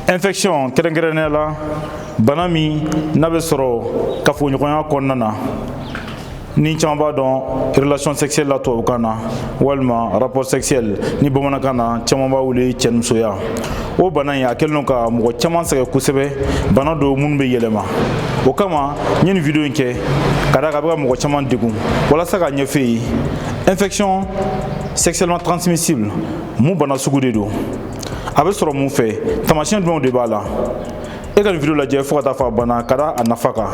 Infection, kɛrɛnkɛrɛnnenya la bana min n'a bɛ sɔrɔ kafoɲɔgɔnya kɔnɔna na, ni caman b'a dɔn relation sexuelle la tubabukan na, walima rapport sexuel ni bamanankan na, caman b'a wele cɛnimusoya. O bana in, a kɛlen don ka mɔgɔ caman sɛgɛn kosɛbɛ. Bana don minnu bɛ yɛlɛma. O kama n ye nin vidéo in kɛ, ka d'a kan a bɛ ka mɔgɔ caman degun, walasa ka ɲɛfɔ ye infection sexuellement transmissible mun bana sugu de don, a bɛ sɔrɔ mun fɛ, taamasiyɛn jumɛnw de b'a la. E ka nin vidéo lajɛ fo ka taa fɔ a banna, ka da a nafa kan,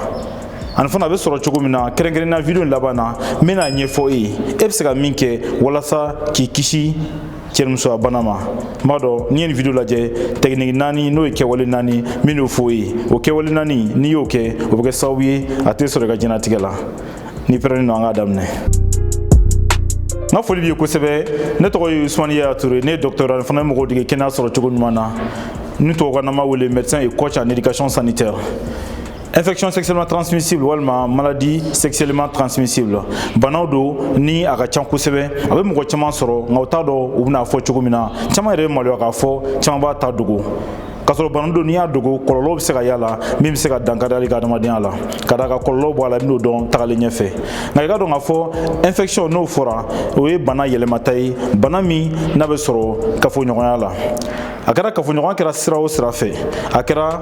ani fana a bɛ sɔrɔ cogo min na. Kɛrɛnkɛrɛnnenya, vidéo in laban na, n bɛna ɲɛfɔ e ye, e bɛ se ka min kɛ walasa k'i kisi cɛnimusoya bana ma. N b'a dɔn n'i ye nin vidéo lajɛ, technique naani, n'o ye kɛwale naani min n'o fɔ e ye, o kɛwale naani, n'i y'o kɛ, o bɛ kɛ sababu ye a tɛ sɔrɔ i ka diɲɛlatigɛ la. Ni pɛrɛnnen don, an k'a daminɛ. N ka foli b'i ye kosɛbɛ. Ne tɔgɔ ye Usumani Yaya Ture. Ne ye docteur, ani fana ye mɔgɔw dege kɛnɛya sɔrɔ cogo ɲuman na, ni tubabukan na, m'a wele médecin et coach en éducation sanitaire. Infection sexuellement transmissible walima maladie sexuellement transmissible, banaw don ni a ka ca kosɛbɛ. A bɛ mɔgɔ caman sɔrɔ, nka u t'a dɔn u bɛna fɔ cogo min na. Caman yɛrɛ bɛ maloya k'a fɔ, caman b'a ta dogo, k'a sɔrɔ bana don, n'i y'a dogo, kɔlɔlɔw bɛ se ka y'a la min bɛ se ka dankari hali ka adamadenya la. Ka d'a kan kɔlɔlɔw b'a la, i bɛn'o dɔn tagalen ɲɛfɛ. Nka i ka dɔn k'a fɔ infection, n'o fɔra, o ye bana yɛlɛmata ye, bana min n'a bɛ sɔrɔ kafoɲɔgɔnya la. A kɛra kafoɲɔgɔnya kɛra sira o sira fɛ, a kɛra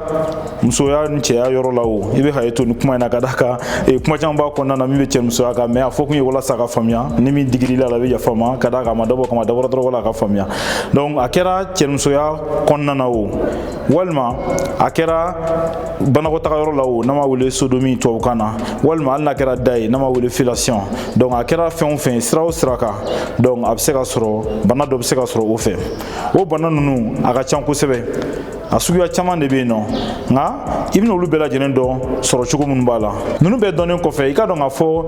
musoya ni cɛya yɔrɔ la o, i bɛ hakɛ to ni kuma in na, ka d'a kan kuma caman b'a kɔnɔna na min bɛ cɛ musoya kan. Mais a fɔ kun ye walasa a ka faamuya. Ni min digir'i la, i bɛ yafa ma, ka d'a kan a ma dabɔ o kama, a dabɔra dɔrɔn wala a ka faamuya. Donc a kɛra cɛmusoya kɔnɔna na o, walima a kɛra banakɔtaga yɔrɔ la o, n'an b'a wele sodomie tubabukan na, walima hali n'a kɛra da ye, n'an b'a wele fellation. Donc a kɛra fɛn o fɛn, sira o sira kan, donc a bɛ se ka sɔrɔ, bana dɔ bɛ se ka sɔrɔ o fɛ. O bana ninnu, a ka ca kosɛbɛ, a suguya caman de bɛ yen nɔ, nka i bɛna olu bɛɛ lajɛlen dɔn sɔrɔ cogo minnu b'a la. Ninnu bɛɛ dɔnnen kɔfɛ, i ka dɔn k'a fɔ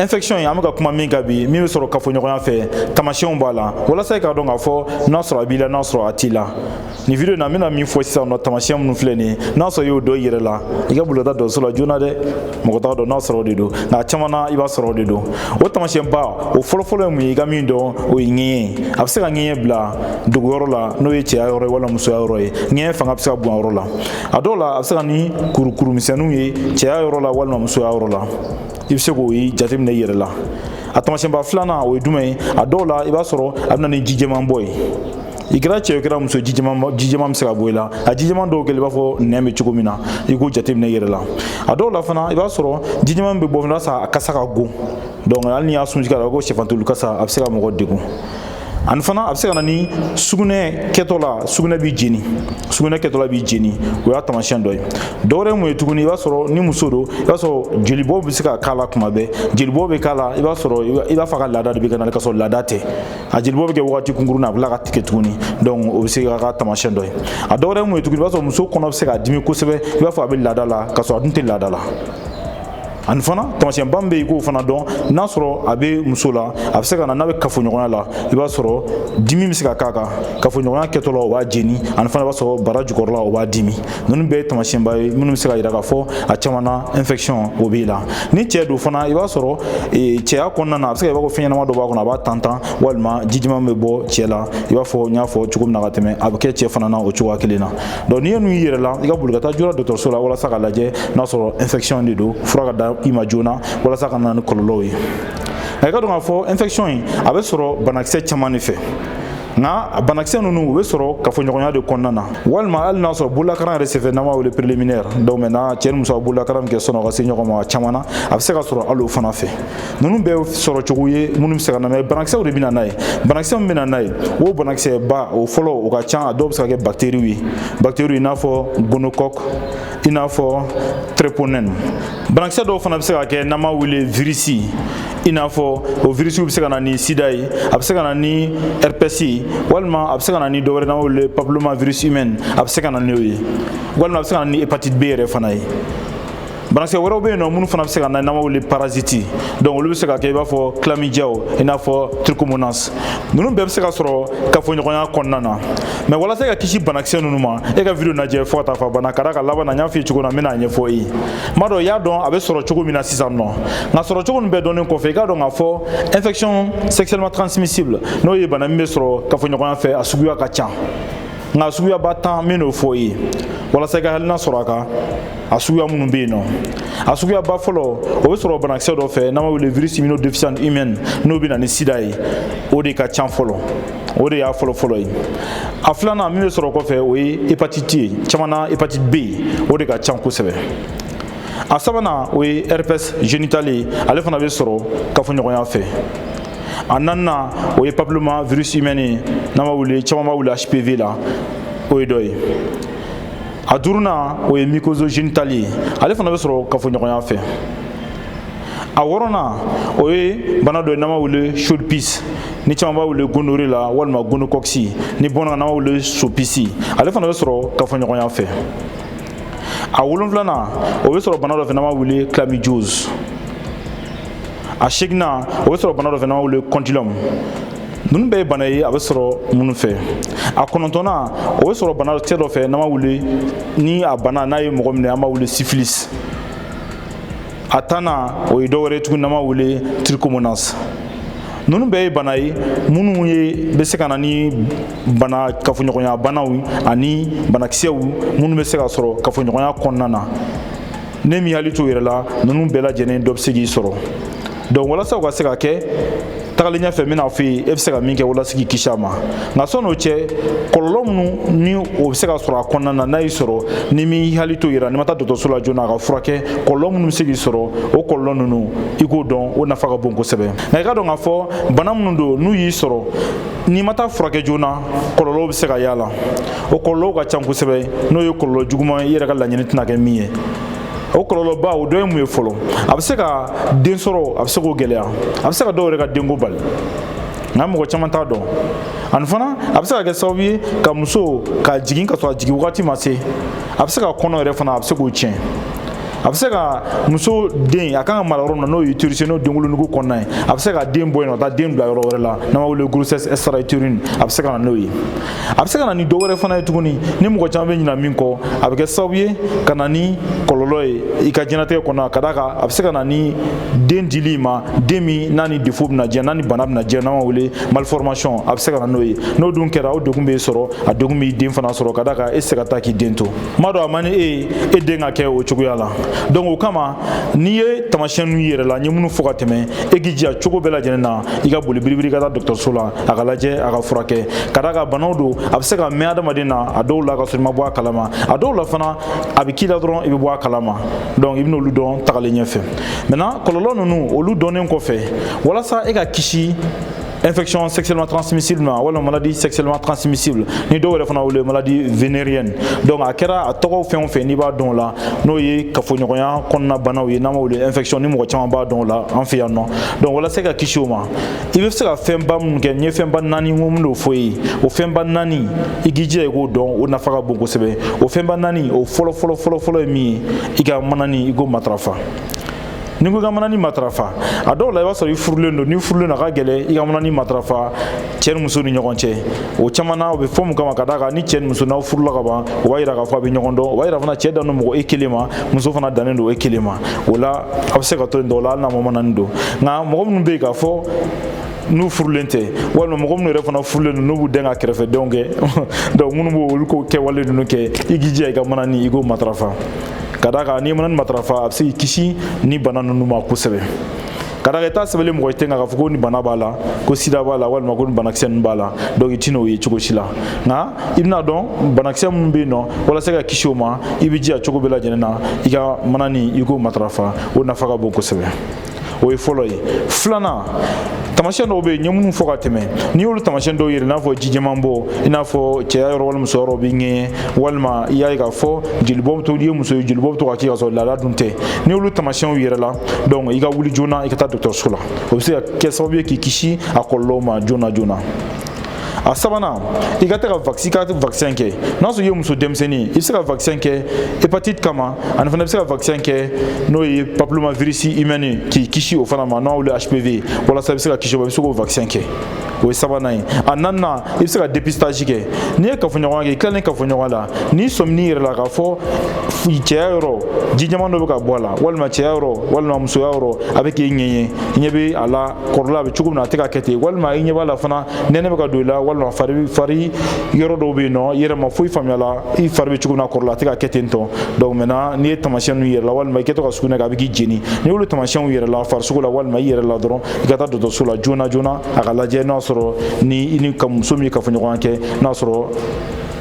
infection in, an bɛ ka kuma min kan bi, min bɛ sɔrɔ kafoɲɔgɔnya fɛ, taamasiyɛnw b'a la, walasa i k'a dɔn k'a fɔ n'a sɔrɔ a b'i la, n'a sɔrɔ a t'i la. Nin vidéo in na, n bɛna min fɔ sisan nɔ, taamasiyɛn minnu filɛ nin ye, n'a sɔrɔ i y'o dɔn i yɛrɛ la, i ka boli ka taa dɔgɔtɔrɔso la joona dɛ. Mɔgɔ t'a dɔn n'a sɔrɔ o de don, nka a caman na, i b'a sɔrɔ o de don. O taamasiyɛnba, o fɔlɔfɔlɔ ye mun ye? I ka min dɔn, o ye ŋɛɲɛ. A bɛ se ka ŋɛɲɛ bila dogoyɔrɔ la, n'o ye cɛya yɔrɔ ye walima musoya yɔrɔ ye. Ŋɛɲɛ fanga bɛ se ka bonya yɔrɔ la. A dɔw la, a bɛ se ka ni kurukuru misɛnninw ye cɛya yɔrɔ la walima musoya yɔrɔ la. I bɛ se k'o jateminɛ i yɛrɛ la. A taamasiyɛnba filanan, o ye jumɛn ye? A dɔw la, i b'a sɔrɔ a bɛ na ni ji jɛman bɔ ye. I kɛra cɛ, i kɛra muso, ji jɛman bɛ se ka bɔ i la. A ji jɛman dɔw kɛlen i b'a fɔ nɛn bɛ cogo min na, i k'o jateminɛ i yɛrɛ la. A dɔw la fana, i b'a sɔrɔ ji jɛman bɛ bɔ fana, a kasa ka go. Donc hali n'i y'a sunji k'a la ko sɛfantulu kasa, a bɛ se ka mɔgɔ degun. Ani fana, a bɛ se ka na ni sugunɛ kɛtɔ la, sugunɛ b'i jeni, sugunɛ kɛtɔ la b'i jeni. O y'a taamasiyɛn dɔ ye. Dɔ wɛrɛ ye mun ye tuguni? I b'a sɔrɔ ni muso don, i b'a sɔrɔ jolibɔ bɛ se ka k'a la kuma bɛɛ. Jolibɔ bɛ k'a la, i b'a sɔrɔ i b'a fɔ a ka laada de bɛ ka na, ka sɔrɔ laada tɛ. A jolibɔ bɛ kɛ wagati kunkurunnin na, a bɛ tila ka tigɛ tuguni. Donc o bɛ se ka k'a taamasiyɛn dɔ ye. A dɔ wɛrɛ ye mun ye tuguni? I b'a sɔrɔ muso kɔnɔ bɛ se k'a dimi kosɛbɛ, i b'a fɔ a bɛ laada la, ka sɔrɔ a dun tɛ laada la. Ani fana, taamasiyɛnba min bɛ yen, i k'o fana dɔn, n'a sɔrɔ a bɛ muso la, a bɛ se ka na n'a bɛ kafoɲɔgɔnya la, i b'a sɔrɔ dimi bɛ se ka k'a kan kafoɲɔgɔnya kɛtɔ la, o b'a jeni. Ani fana, i b'a sɔrɔ bara jukɔrɔla, o b'a dimi. Ninnu bɛɛ ye taamasiyɛnba ye minnu bɛ se ka yira k'a fɔ a caman na, infection o b'i la. Ni cɛ don fana, i b'a sɔrɔ cɛya kɔnɔna na, a bɛ se ka i b'a fɔ fɛn ɲɛnama dɔ b'a kɔnɔ, a b'a tantan, walima ji jɛman bɛ bɔ cɛ la, i b'a fɔ n y'a fɔ cogo min na ka tɛmɛ. A bɛ kɛ cɛ fana na o cogoya kelen na. Donc n'i ye ninnu y'i yɛrɛ la, i ka boli ka taa joona dɔgɔtɔrɔso la, walasa ka lajɛ n'a sɔrɔ infection de don, fura ka da i ma joona, walasa ka na ni kɔlɔlɔw ye. Nka i ka dɔn k'a fɔ infection in, a bɛ sɔrɔ banakisɛ caman de fɛ. Nka banakisɛ ninnu, u bɛ sɔrɔ kafoɲɔgɔnya de kɔnɔna na, walima hali n'a sɔrɔ bololakaran yɛrɛ senfɛ, n'an b'a wele préliminaire. Donc maintenant, cɛ ni muso ka bololakaran min kɛ sɔnni ka se ɲɔgɔn ma, a caman na, a bɛ se ka sɔrɔ hali o fana fɛ. Ninnu bɛɛ sɔrɔ cogo ye minnu bɛ se ka na n'a ye. Banakisɛw de bɛ na n'a ye. Banakisɛ min bɛ na n'a ye, o banakisɛba, o fɔlɔ, o ka ca. A dɔw bɛ se ka kɛ bactéries ye, bactéries i n'a fɔ gonocoque, i n'a fɔ tréponème. Banakisɛ dɔw fana bɛ se ka kɛ n'an b'a wele virus, i n'a fɔ o virus bɛ se ka na ni sida ye, a bɛ se ka na ni herpès ye, walima a bɛ se ka na ni dɔ wɛrɛ n'an b'a wele papillomavirus humain, a bɛ se ka na n'o ye, walima a bɛ se ka na ni hépatite B yɛrɛ fana ye. Banakisɛ wɛrɛw bɛ yen nɔ minnu fana bɛ se ka na, n'an b'a wele parasite. Donc olu bɛ se ka kɛ i b'a fɔ chlamydia, i n'a fɔ trichomonas. Ninnu bɛɛ bɛ se ka sɔrɔ kafoɲɔgɔnya kɔnɔna na. Mais walasa ka kisi banakisɛ ninnu ma, e ka vidéo lajɛ fo ka taa fɔ a banna, ka d'a kan laban na, n y'a f'i ye cogo min na, n bɛna a ɲɛfɔ i ye. N b'a dɔn i y'a dɔn a bɛ sɔrɔ cogo min na sisan nɔ. Nka sɔrɔ cogo ninnu bɛɛ dɔnnen kɔfɛ, i k'a dɔn k'a fɔ infection sexuellement transmissible, n'o ye bana min bɛ sɔrɔ kafoɲɔgɔnya fɛ, a suguya ka ca. Nka suguyaba 10 min n'o fɔ i ye walasa i ka hakilina sɔrɔ a kan. A suguya minnu bɛ yen nɔ, a suguyaba fɔlɔ, o bɛ sɔrɔ banakisɛ dɔ fɛ n'an b'a wele virus immunodéficient humain, n'o bɛ na ni sida ye. O de ka ca fɔlɔ, o de y'a fɔlɔ fɔlɔ ye. A filanan min bɛ sɔrɔ kɔfɛ, o ye hépatite ye, caman na hépatite B, o de ka ca kosɛbɛ. A sabanan, o ye herpès génital ye, ale fana bɛ sɔrɔ kafoɲɔgɔnya fɛ. A naaninan, o ye papilloma virus humain ye, n'an b'a wele, caman b'a wele HPV la, o ye dɔ ye. A duurunan, o ye mycose génitale ye, ale fana bɛ sɔrɔ kafoɲɔgɔnya fɛ. A wɔɔrɔnan, o ye bana dɔ ye n'an b'a wele chaude pisse, ni caman b'a wele gonorrhée la walima gonocoque, ni bamanankan n'an b'a wele sopisi, ale fana bɛ sɔrɔ kafoɲɔgɔnya fɛ. A wolonfilanan, o bɛ sɔrɔ bana dɔ fɛ n'an b'a wele chlamydiose. A seginnan, o bɛ sɔrɔ bana dɔ fɛ n'an b'a wele condylome. Ninnu bɛɛ ye bana ye a bɛ sɔrɔ minnu fɛ. A kɔnɔntɔnnan, o bɛ sɔrɔ banakisɛ dɔ fɛ n'an b'a wele, ni a bana n'a ye mɔgɔ minɛ, an b'a wele syphilis. A tannan, o ye dɔ wɛrɛ ye tuguni n'an b'a wele trichomonas. Ninnu bɛɛ ye bana ye minnu ye bɛ se ka na ni bana kafoɲɔgɔnya banaw ani banakisɛw minnu bɛ se ka sɔrɔ kafoɲɔgɔnya kɔnɔna na. Ne min hakili t'o yɛrɛ la, ninnu bɛɛ lajɛlen dɔ bɛ se k'i sɔrɔ. Donc walasa o ka se ka kɛ, tagalen ɲɛfɛ n bɛna fɔ i ye e bɛ se ka min kɛ walasa k'i kisi a ma. Nka sɔn'o cɛ, kɔlɔlɔ minnu ni o bɛ se ka sɔrɔ a kɔnɔna na, n'a y'i sɔrɔ, ni m'i hakili to i yɛrɛ la, n'i ma taa dɔgɔtɔrɔso la joona a ka furakɛ, kɔlɔlɔ minnu bɛ se k'i sɔrɔ, o kɔlɔlɔ ninnu, i k'o dɔn, o nafa ka bon kosɛbɛ. Nka i ka dɔn k'a fɔ bana minnu don, n'u y'i sɔrɔ, n'i ma taa furakɛ joona, kɔlɔlɔw bɛ se ka y'a la. O kɔlɔlɔw ka ca kosɛbɛ, n'o ye kɔlɔlɔ juguman ye, i yɛrɛ ka laɲini tɛna kɛ min ye. O kɔlɔlɔba, o dɔ ye mun ye fɔlɔ? A bɛ se ka den sɔrɔ, a bɛ se k'o gɛlɛya, a bɛ se ka dɔw yɛrɛ ka denko bali, nka mɔgɔ caman t'a dɔn. Ani fana, a bɛ se ka kɛ sababu ye ka muso ka jigin ka sɔrɔ a jigin wagati ma se. A bɛ se ka kɔnɔ yɛrɛ fana, a bɛ se k'o tiɲɛ. A bɛ se ka muso den a kan ka mara yɔrɔ min na, n'o ye utérus, n'o denwolonugu kɔnɔna ye, a bɛ se ka den bɔ yen nɔ ka taa den bila yɔrɔ wɛrɛ la n'an b'a wele grossesse extra-utérine, a bɛ se ka na n'o ye. A bɛ se ka na ni dɔ wɛrɛ fana ye tuguni, ni mɔgɔ caman bɛ ɲinɛ min kɔ, a bɛ kɛ sababu ye ka na ni kɔlɔlɔ ye i ka diɲɛlatigɛ kɔnɔ, ka d'a kan a bɛ se ka na ni den dili ma, den min n'a ni défaut bɛna diɲɛ, n'a ni bana bɛna diɲɛ, n'an b'a wele malformation, a bɛ se ka na n'o ye. N'o dun kɛra, o degun b'e sɔrɔ, a degun b'i den fana sɔrɔ, ka d'a kan e tɛ se ka taa k'i den to. N b'a dɔn a man di e ye e den ka kɛ o cogoya la. Donc o kama, n'i ye tamasiyɛn ninnu yɛrɛ la, n ye minnu fɔ ka tɛmɛ, e k'i jija cogo bɛɛ lajɛlen na, i ka boli biribiri ka taa dɔgɔtɔrɔso la, a ka lajɛ, a ka furakɛ, ka d'a kan banaw don, a bɛ se ka mɛn adamaden na a dɔw la ka sɔrɔ i ma bɔ a kalama. A dɔw la fana, a bɛ k'i la dɔrɔn, i bɛ bɔ a kalama. Donc i bɛn'olu dɔn tagalen ɲɛfɛ. Maintenant, kɔlɔlɔ ninnu, olu dɔnnen kɔfɛ, walasa e ka kisi infection sexuellement transmissible ma walima maladie sexuellement transmissible, ni dɔw yɛrɛ fana wele maladie vénérienne, donc a kɛra a tɔgɔ fɛn o fɛn n'i b'a dɔn o la, n'o ye kafoɲɔgɔnya kɔnɔna banaw ye n'an b'a wele infection, ni mɔgɔ caman b'a dɔn o la an fɛ yan nɔ. Donc walasa ka kisi o ma, i bɛ se ka fɛnba minnu kɛ, n ye fɛnba 4 n ko min n'o fɔ e ye. O fɛnba 4, i k'i jija i k'o dɔn, o nafa ka bon kosɛbɛ. O fɛnba 4, o fɔlɔ fɔlɔ fɔlɔ fɔlɔ ye min ye, i ka manani, i k'o matarafa. Ni ko i ka manani matarafa, a dɔw la i b'a sɔrɔ i furulen don. N'i furulen don, a ka gɛlɛn i ka manani matarafa cɛ ni muso ni ɲɔgɔn cɛ. O caman na, o bɛ fɔ mun kama? Ka d'a kan ni cɛ ni muso n'aw furula ka ban, o b'a yira k'a fɔ a bɛ ɲɔgɔn dɔn, o b'a yira fana cɛ dannen don mɔgɔ e kelen ma, muso fana dannen don e kelen ma. O la, a bɛ se ka to yen dɔw la hali n'a ma manani don. Nka mɔgɔ minnu bɛ yen k'a fɔ n'u furulen tɛ, walima mɔgɔ minnu yɛrɛ fana furulen don, n'u b'u den ka kɛrɛfɛdenw kɛ, donc minnu b'o olu ko kɛwale ninnu kɛ, i k'i jija i ka manani, i k'o matarafa, ka d'a kan n'i ye manani matarafa, a bɛ se k'i kisi ni bana ninnu ma kosɛbɛ, ka d'a kan i t'a sɛbɛnlen mɔgɔ tɛ kan k'a fɔ ko ni bana b'a la, ko sida b'a la, walima ko ni banakisɛ ninnu b'a la. Donc i tɛn'o ye cogo si la. Nka i bɛna dɔn banakisɛ minnu bɛ yen nɔ, walasa ka kisi o ma, i bɛ jija cogo bɛɛ lajɛlen na, i ka manani, i k'o matarafa, o nafa ka bon kosɛbɛ. O ye fɔlɔ ye. Filanan, tamasiyɛn dɔw bɛ yen n ye minnu fɔ ka tɛmɛ, n'i y'olu tamasiyɛn dɔw yɛrɛ, i n'a fɔ ji jɛman bɔ, i n'a fɔ cɛya yɔrɔ walima muso yɔrɔ bɛ ŋɛɲɛ, walima i y'a ye k'a fɔ jolibɔ bɛ to, i ye muso ye, jolibɔ bɛ to ka k'i ka sɔrɔ laada dun tɛ, n'i y'olu tamasiyɛnw yɛrɛ la, donc i ka wuli joona, i ka taa dɔgɔtɔrɔso la, o bɛ se ka kɛ sababu ye k'i kisi a kɔlɔlɔw ma joona joona. A sabanan, i ka ka vaccin, ka vaccin kɛ. N'a sɔrɔ i ye muso denmisɛnnin ye, i bɛ se ka vaccin kɛ hépatite kama, ani fana i bɛ se ka vaccin kɛ n'o ye papillomavirus humain ye, k'i kisi o fana ma, n'o wele HPV, walasa i bɛ se ka kisi o ma, i bɛ se k'o vaccin kɛ. O ye sabanan ye. A naaninan, i bɛ se ka dépistage kɛ. N'i ye kafoɲɔgɔnya kɛ, i tilalen kafoɲɔgɔnya la, n'i sɔmin'i yɛrɛ la k'a fɔ cɛya yɔrɔ ji jɛman dɔ bɛ ka bɔ a la, walima cɛya yɔrɔ walima musoya yɔrɔ a bɛ k'i ŋɛɲɛ, i ɲɛ bɛ a la kɔrɔla a bɛ cogo min na, a tɛ ka kɛ ten, walima i ɲɛ b'a la fana nɛnɛ bɛ ka don i la, walima Walima fari yɔrɔ dɔw bɛ yen nɔ, i yɛrɛ ma foyi faamuya la, i fari bɛ cogo min na kɔrɔlen, a tɛ ka kɛ ten tɔ. Donc maintenant, n'i ye taamasiyɛn ninnu yɛrɛ la, walima i kɛtɔ ka sugunɛ kɛ, a bɛ k'i jeni, n'i y'olu taamasiyɛnw yɛrɛ la farisogo la walima i yɛrɛ la dɔrɔn, i ka taa dɔgɔtɔrɔso la joona joona, a ka lajɛ n'a sɔrɔ ni i ni ka muso min ye kafoɲɔgɔnya kɛ, n'a sɔrɔ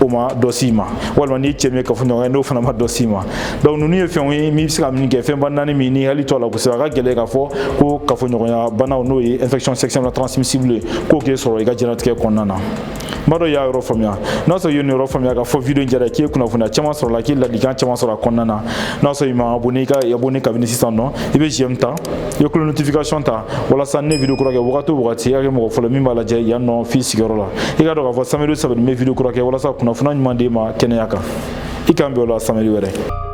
o ma dɔ s'i ma, walima n'i cɛ min ye kafoɲɔgɔnya, n'o fana ma dɔ s'i ma. Donc ninnu ye fɛnw ye min bɛ se ka min kɛ, fɛnba naani min ni hakili to a la kosɛbɛ. A ka gɛlɛn k'a fɔ ko kafoɲɔgɔnya banaw, n'o ye infection sexuellement transmissible ye, k'o k'e sɔrɔ i ka diɲɛlatigɛ kɔnɔna na. N b'a dɔn i y'a yɔrɔ faamuya. N'a sɔrɔ i ye nin yɔrɔ faamuya k'a fɔ vidéo in diyara, k'i ye kunnafoniya caman sɔrɔ la, k'i ye ladilikan caman sɔrɔ a kɔnɔna na, n'a sɔrɔ i ma abonné, i ka abonné kabini sisan nɔ. I bɛ j'aime ta, i bɛ cloche notification ta, walasa ne vidéo kura kɛ wagati o wagati, i ka kɛ mɔgɔ fɔlɔ min b'a lajɛ yan nɔ f'i sigiyɔrɔ la. I ka dɔn k'a fɔ samedi o samedi, n bɛ vidéo kura kɛ walasa kunnafoniya ɲuman d'e ma kɛnɛya kan. I k'an bɛn o la samedi wɛrɛ.